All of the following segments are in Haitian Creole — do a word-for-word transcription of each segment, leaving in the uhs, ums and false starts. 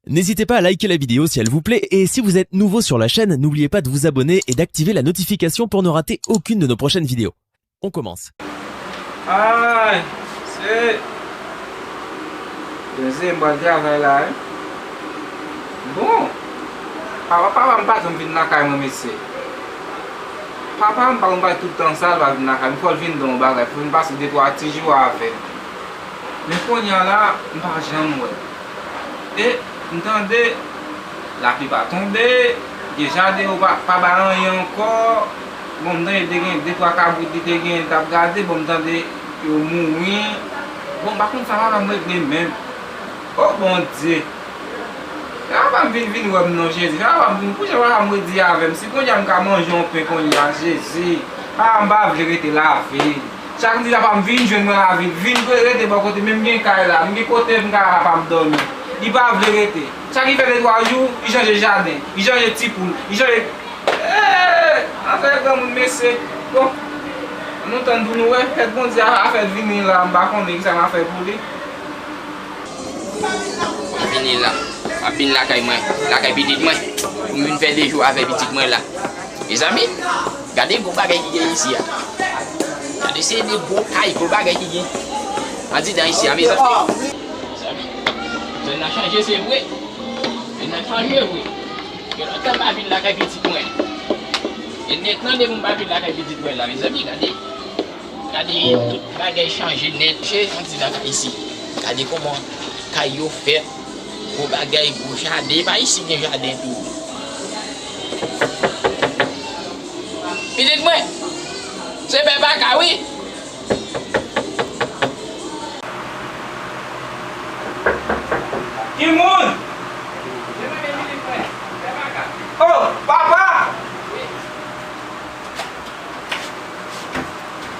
N'hésitez pas à liker la vidéo si elle vous plaît et si vous êtes nouveau sur la chaîne, n'oubliez pas de vous abonner et d'activer la notification pour ne rater aucune de nos prochaines vidéos. On commence. Ay, se Jezi, m pral travay la, wi. Bon, papa, papa m pa janm vin lakay mwen, mesye. Papa m pa konn bay tout tan sa, l pa vin lakay m. Fò l vin di yon bagay, fò l vin pase de twa ti jou avè m. Men kounye a la, m pa janm wè l. E m tande lapli pa tonbe, gen jaden yo pa, pa bay anyen ankò. Bon, m tande te gen de twa kabrit li te gen, l t ap gade, bon, m tande yo mouri. Bon, m pa konn sa papa m regle menm. O Bondye! Fè papa m vin, vin wè m non, Jezi. Fè papa m vin, poukisa papa m redi avè m? Si kounye a m ka manje yon pen kounye a, Jezi. Papa m pa vle rete lavil. Chak m di papa m vin jwenn mwen lavil, vin pre-, rete bò kote, men m gen kay la, m gen kote m ka papa m dòmi. Li pa vle rete. Sa ki fè de twa jou, li chanje jaden, li chanje ti poul, li chanje. Eee! Afè granmoun mesye. Bon, nou tann pou nou wè, fèt Bondye a, afè vini la, m pa konnen kisa m a fè pou li. M vini la. M ap vin lakay mwen, lakay pitit mwen. Pou m vin fè de jou avè pitit mwen la. Mezanmi, gade gwo bagay ki gen isi a. Gade se de gwo kay, gwo bagay ki gen andidan isi a, mezanmi. Mezanmi, zòn nan chanje, se vre. Zòn nan chanje vre. Gen lontan m pa vin lakay pitit mwen. Gen nèt nan depi m pa vin lakay pitit mwen la, mezanmi, gade. Gade, tout bagay chanje nèt. Chanje andidan kay isi. Gade kòman kay yo fèt. Gwo bagay, gwo jaden. Pa isi gen jaden tou. Pitit mwen, se bèbaka, wi. Ki moun? Oh, papa!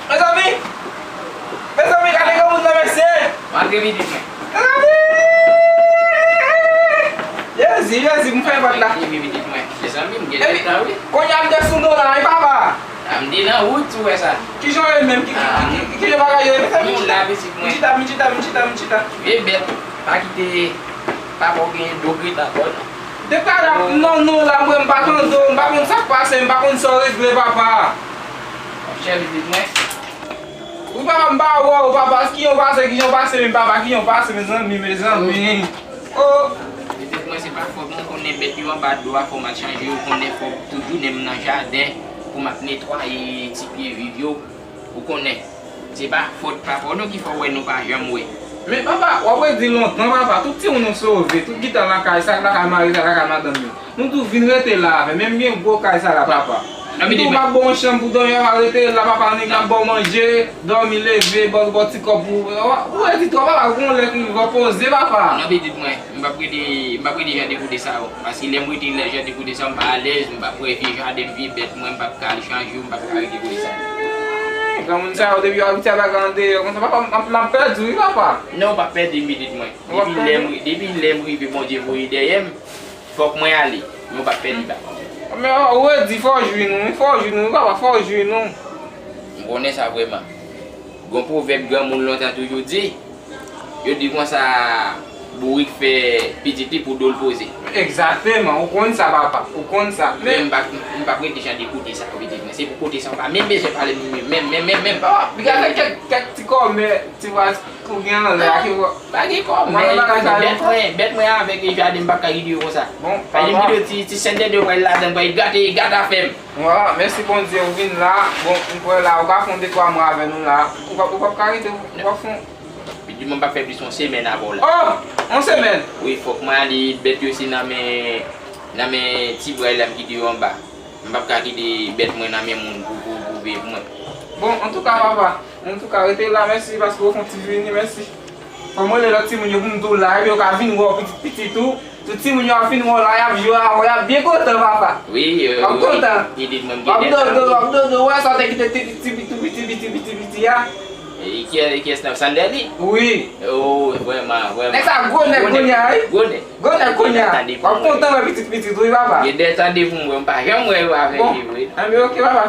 Mezanmi! Mezanmi, gade granmoun nan, mesye! Antre pitit mwen. Mezanmi! Jezi, Jezi, m fè bat la. Antre pitit mwen. Mezanmi, m gen tèt la, wi. Kounye a m te sou nou la, wi, papa. A, m te nan wout, ou wè sa. Kijan w ye menm? Ki, ki, ki, ki, ki jan bagay yo ye, mezanmi? Nou la, pitit mwen. M chita, m chita, m chita, m chita. Vye bèt, pa kite papa w gen do grenn ankò, non. Depi talè m nan nou la, mwen m pa tande w, m pa konn sa k pase, m pa konn sa w regle, papa. Chè pitit mwen. Wi, papa, m pa wè w, papa, kijan w pase, kijan w pase, men papa, kijan w pase, mezanmi, mezanmi. Oh. Pitit mwen, se pa fòt mwen, konnen bèt yo anba dlo a, fò m al chanje yo, konnen fò toujou menm nan jaden, pou m ap netwaye ti pye viv yo, ou konnen. Se pa fòt papa w non ki fè w wè nou pa janm wè. Men papa, w ap redi lontan papa, tout timoun nou sove, tout gentan lakay sa, lakay mari sa, lakay madanm yo. Nou tou vin rete la avè, menm gen gwo kay sa la papa. Nou tou m ap ba w yon chanm pou dòmi papa, rete la papa, nèg la ba w manje, dòmi, leve, ba w, ba w ti kòb pou ou redi twò papa, gon lè ki rive w poze papa. Non pitit mwen. M p ap rete, m p ap rete jan de kote sa yo. Paske lè m rete jan de kote sa yo, m pa alèz, m p ap wè vye jaden m, vye bèt mwen, m p ap ka al chanje yo, m p ap ka rete kote sa yo. Granmoun sa yo, depi yo abitye a bagay andeyò konsa, papa, m ap, m ap pèdi w, wi, papa. Non, w p ap pèdi m, pitit mwen. Depi lè m, depi lè m rive, Bondye voye dèyè m, fòk mwen ale. Men w p ap pèdi, papa. Men ou redi, fò w jwi nou, wi, fò w jwi nou, wi, papa, fò w jwi nou. M konnen sa vrèman. Gon pwovèb granmoun lontan toujou di, yo di konsa, bourik fè pitit li pou do l poze. Egzakteman, ou konn sa, papa, ou konn sa. Men m p ap, m p ap rete jan de kote sa yo, pitit mwen. Se pou kote sa yo pa menm bezwen pale m, menm, menm, menm, menm. Papa, piga fè kèk, kèk ti kòmè, ti vwaz ou gen anlè a ki. Pa gen kòmè, bèt mwen, bèt mwen avèk jaden m p ap ka kite yo konsa. Bon, papa. Pale m kite ti, ti sèn de yo pral ladan, pral gate, gate afè m. Wa, mèsi Bondye, ou vin la. Bon, m kwè la, ou ka fè yon de twa mwa avè nou la. Ou p ap, ou p ap ka rete, ou p ap fè yon. Pitit mwen p ap fè plis yon semèn avè w la. Oh! Yon semèn? Wi, fòk mwen ale, bèt yo se nan men, nan men ti bray la m kite yo anba. M p ap ka kite bèt mwen nan men moun pou, pou, pou veye pou mwen. Bon, antouka, papa, antouka, rete la, mèsi paske ou fè yon ti vini, mèsi. Fò m rele lòt timoun yo pou m di w la, epi yo ka vin wè w pitit, pitit ou. Tout timoun yo ap fin wè w la, y ap jwe avè w, y ap byen kontan, papa. Wi, w ap kontan. Pitit mwen m gen tèt la. W ap dodo, w ap dodo, w wè sa w te kite ti, ti, tou piti, piti, piti, piti a. E kiyès, e kiyès nan Sandèli? Wi. Oh, vrèman, vrèman. Nèg sa gwo nèg kounye a, wi. Gwo nèg. Gwo nèg kounye a. W ap kontan wè pitit pitit ou, wi, papa. Gen de tande pou mwen, m pa janm wè yo avèk li, wi. Bon, anben, ok, papa.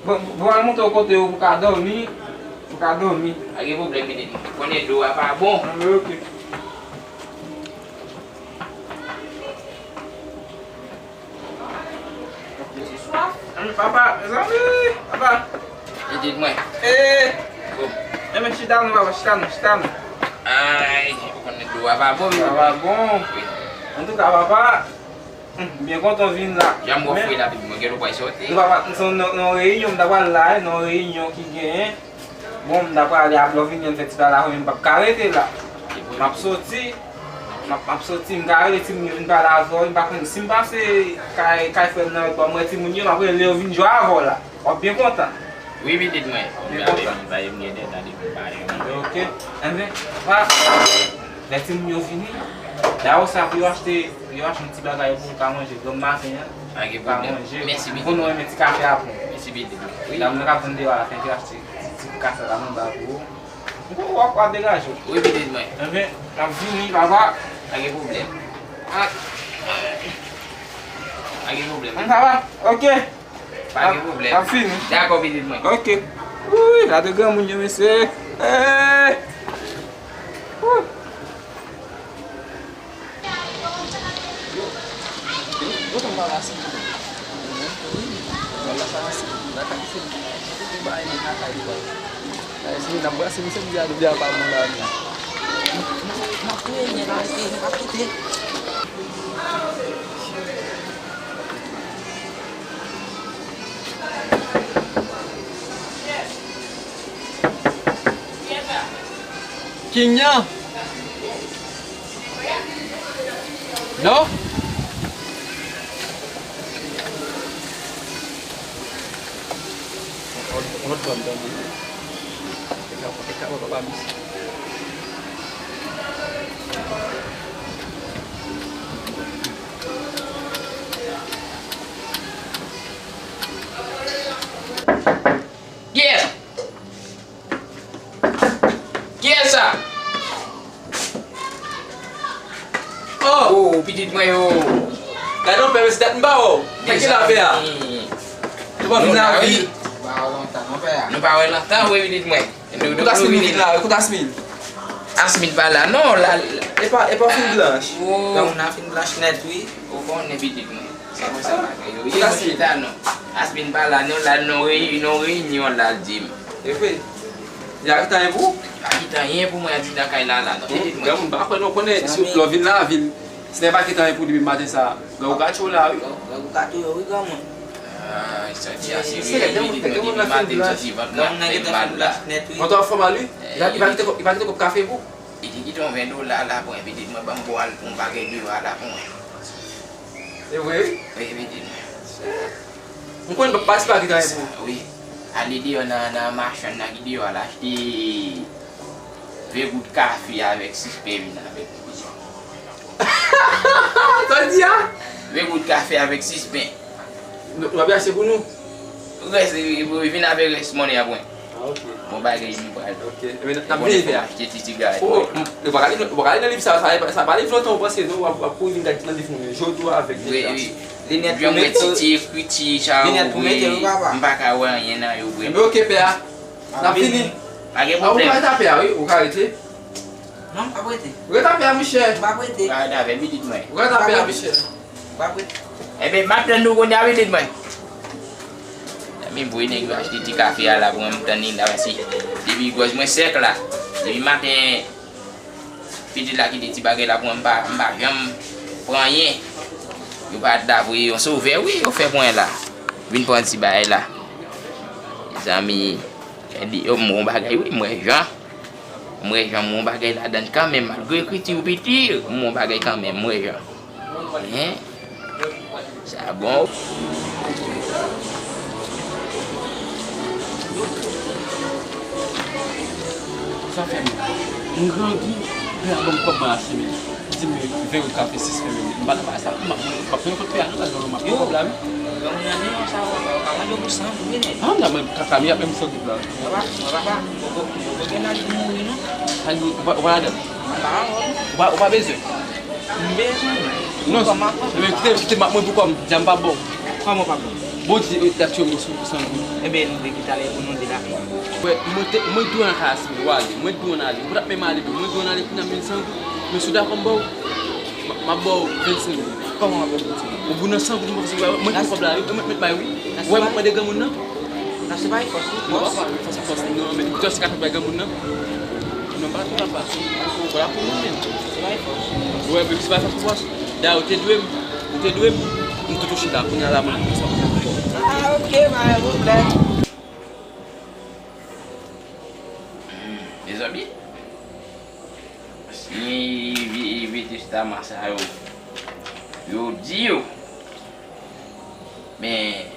Bon, bon, al montre w kote w pou ka dòmi. Pou ka dòmi. Pa gen pwoblèm, pitit. Konnen do a pa bon. Anben, ok. Anben, papa, mezanmi, papa. Pitit mwen. Ee. Bon. Anben, chita non, papa, chita non, chita non. Ay, ou konnen do a pa bon, wi. Sa va bon. Wi. Antouka, papa, m byen kontan w vin la. Jan m wè w fre la, pitit mwen, gen lè w pral soti. Non, papa, m se nan, nan reyinyon, m ta pral la, nan reyinyon ki genyen. Bon, m ta prale ap lè w vini, m fè ti pale avè w, men m p ap ka rete la. M ap soti, m ap, m ap soti, m ka rele timoun yo vin pale avè w, m pa konn si m pase kay, kay frè m nan, ban m wè timoun yo, m ap rele yo vin jwe avè w la. W ap byen kontan. Wi, pitit mwen. Byen kontan. M pa, m gen de tan depi m pa jwenn. Ok. Enben, pa, lè timoun yo vini, dayè w sa pou yo achte, pou yo achte yon ti bagay pou w ka manje. Granm maten an, pa manje. Mèsi, pitit. Ou konnen w renmen ti kafe a pran. Mèsi, pitit. Wi. Dam nan k ap vann deyò a la, fè yo achte ti, ti kafe la nan ba pou ou. Ou konn w ap, w ap degaje w. Wi, pitit mwen. Enben, m ap vini, papa. Pa gen pwoblèm. Pa gen pwoblèm. Papa, ok. Pa gen pwoblèm. M ap vini. Dakò, pitit mwen. Ok. Wi, gade granmoun yo, mesye. Hey! Woo! Yo, yo, yo konn pa pase. Wi, yo la pase. La ka se. Yo te bay nan kaka yo. Ay, si n ap brase, misye di a, di a pa bon la, non. M ap touye nèg la, mesye, nou pa kite. Kinyan. Non? Yon lòt bò m tande. E ka, e ka, papa, misye. Kiyès? Kiyès sa? Oh! Oh, pitit mwen yo. Gade yon pè, mesye, dat m pa wè w. Sa ki la, pè a? Mezanmi. Nou pa vin la, wi. Nou pa wè lontan, non, pè a. Nou pa wè lontan, wi, pitit mwen. Kote Asmil vin la? Kote Asmil? Asmil pa la, non, la. E pa, e pa fin blanch. Oh. Granmoun nan fin blanch nèt, wi. Ou konnen, pitit mwen. Se konsa bagay yo ye, mwen chita non. Asmin pa la non, la nan reyi-, nan reyinyon la, l di m. E vre. Li pa kite anyen pou ou? Li pa kite anyen pou mwen, li nan kay la, la non. Pitit mwen. Granmoun pa kwè non, konnen si lè w vin la, vin. Si nèg pa kite anyen pou li menm maten sa, grangou ka tchou la, wi. Grangou ka tchou yo, wi, granmoun. Ah, sa di a serye, wi, pitit mwen, depi maten m santi vant mwen ap fè m mal la. Vant ou ap fè w mal, wi? Li pa, li pa kite kòb, li pa kite kòb kafe pou ou? Li te kite yon ven dola la pou mwen, pitit mwen, ban m ba w al pou yon bagay deyò a la pou mwen. E vre, wi? Wi, pitit mwen. M konn pa, pa, pa kite anyen pou ou. Wi. Ale deyò nan, nan machann nan ki deyò a la, achte ven goud kafe avèk sis pen vin avèk mwen. Sa w di a? Ven goud kafe avèk sis pen. Nou, nou ap achte pou nou? Rès, e, e, vin avèk rès monnen an pou mwen. Ah, ok. Bon bagay nou pral. Ok. Ebyen, n ap vini fè a. Achte ti sigarèt. Oh, m, ou pa ka li, ou pa ka li nan liv sa, sa, sa pa liv lontan ou panse, non, w ap, w ap kouri vin gade nan liv mwen, jodi a avèk liv la. Wi, wi. Linèt pou mete. Ti ekriti sa yo, wi. M pa ka wè anyen nan yo, wi. Ebyen, ok, pè a. N ap vini. Pa gen pwoblèm. A, ou ka rete a pè a, wi, ou ka rete. Non, m p ap rete. Rete a pè a, monchè. M p ap rete. Ou ka rete avè m, pitit mwen. Ou ka rete a pè a, monchè. M p ap rete. Ebyen, m ap tann ou kounye a, pitit mwen. Zanmi m, voye nèg yo achte ti kafe a la pou mwen, m tann li la, paske depi gòj mwen sèk la. Depi maten, pitit la kite ti bagay la pou mwen, m pa, m pa janm pran anyen. Yo pa t la voye yon sovè, wi, yo fè pou mwen la. Vin pran ti bagay la. Zanmi, yo di, yo, m wè yon bagay, wi, m wè jan. M wè jan, m wè yon bagay ladan l kanmenm, malgre ekriti yo piti, m wè yon bagay kanmenm, m wè jan. Hen? Sa bon. Sa fè m, m grangou, pè a ban m kòb mwen achte, men. Li di m ven goud kafe sis pen, men m pa nan bagay sa, m ap, m ap pran kòb pè a, non, m ap pran kòb la, wi. Yo, san vre nèg. Ah, m nan men kaka, m ap menm sòti la. Papa, papa, poko, poko gen nèg ki mouri, non. Ou pa, ou pa ladan? M pa ladan. Ou pa, ou pa bezwen? M bezwen. Non, kòman? Men kite, kite m ap mwen pou kòm, dja m pa bon. Kòman pa bon? Bondye, eh, t ap tchwe mwen sou, sou sangout. Enben, nou te kite ale pou nou de la. Wè, mwen te, mwen dwe nan kay Asmi, w ale, mwen dwe nan ale. Mwen t ap menm ale, mwen dwe nan ale pou nan men sangout. Men si w dakò m ba w, m, m ap ba w vennsenk goud. Kòman w ap ba m vennsenk goud? Ou bou nan sangout, mwen fè sangout, mwen ki kòb la, wi, mwen met bay, wi. Wè, mwen mande granmoun nan. N ap separe fòs, wi. Non, pa fòs, fòs, fòs. Non, men, kòman se ka fè bay granmoun nan? Non, pa tou la pa. Wè, la pou mwen menm. Separe fòs. Wè, men separe fòs pou fòs. Dayè, ou te dwe m, ou te dwe m, m te touche la, kounye a la, mwen, mwen sa mwen fè. Ah, ok, pa gen pwoblèm. Hmm, mezanmi, si vye, vye testaman sa yo, yo di yo, men,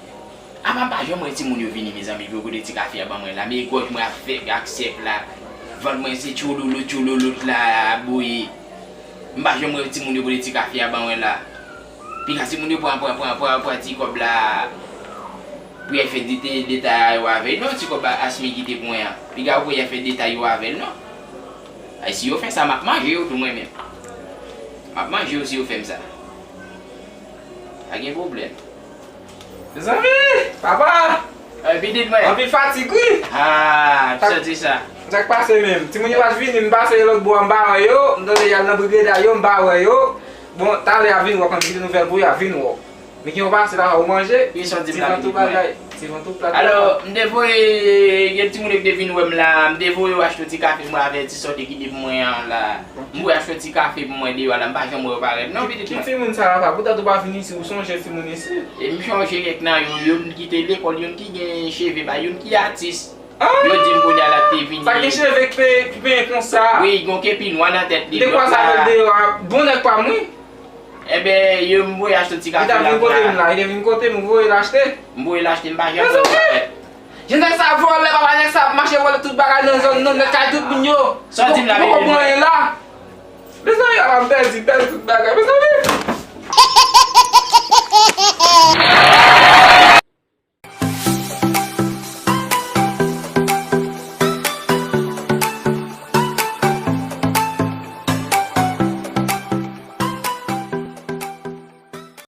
apa m pa janm wè timoun yo vini, mezanmi, pou yo pote ti kafe a ban mwen la, men gòj mwen ap fè ak sèf la, vant mwen se tchouloulou, tchouloulout la, ap bouyi. M pa janm wè timoun yo pote ti kafe a ban mwen la. Piga timoun yo pran, pran, pran, pran, pran ti kòb la pou y al fè dete-, detay yo avè l. Non, ti kòb a Asmi kite pou mwen an. Piga yo pou y al fè detay yo avè l, non. Ay, si yo fè sa, m ap manje yo tou mwen menm. M ap manje yo si yo fè m sa. Pa gen pwoblèm. Mezanmi, papa! Ay, pitit mwen. Anpil fatig, wi. Ah, m santi sa. Sa k pase menm? Timoun yo pa t vini, m pase lòt bò a, m pa wè yo. M tande y al nan brigada yo, m pa wè yo. Bon, talè a vin wè, kòm m kite nouvèl pou yo, a vin wè. Men gen yon pase la, ou manje. Wi, sa w di m la, pitit mwen. Ti van tou bagay, ti van tou plat. Alò, m te voye, gen timoun yo ki te vin wè m la, m te voye yo achte yon ti kafe pou mwen avè ti sòte ki te pou mwen an la. M voye achte yon ti kafe pou mwen deyò a la, m pa janm wè yo parèt non, pitit mwen. Ki timoun sa, papa? Poutèt ou pa vin isi, ou sonje timoun isi? E m sonje kèk nan yo, youn ki te lekòl, youn ki gen cheve bay, youn ki atis. Ah! Yo di m kounye a la ki te vini. Sa gen cheve ki pe-, ki penyen konsa? Wi, gon kepi nwa nan tèt li. M te kwaze avè l deyò a. Bon nèg pa m, wi. Enben, yo, m voye achte ti kafe la pou la. Li ta vin kote m la, li te vin kote m, ou voye l achte? M voye l achte, m pa janm wè l parèt. Jan nèg sa vòlè, papa, nèg sa ap mache vòlè tout bagay nan zòn nan, nan kay tout moun yo. Sa w di m la, poko pran anyen la. Mezanmi, ala m pèdi, pèdi tout bagay, mezanmi.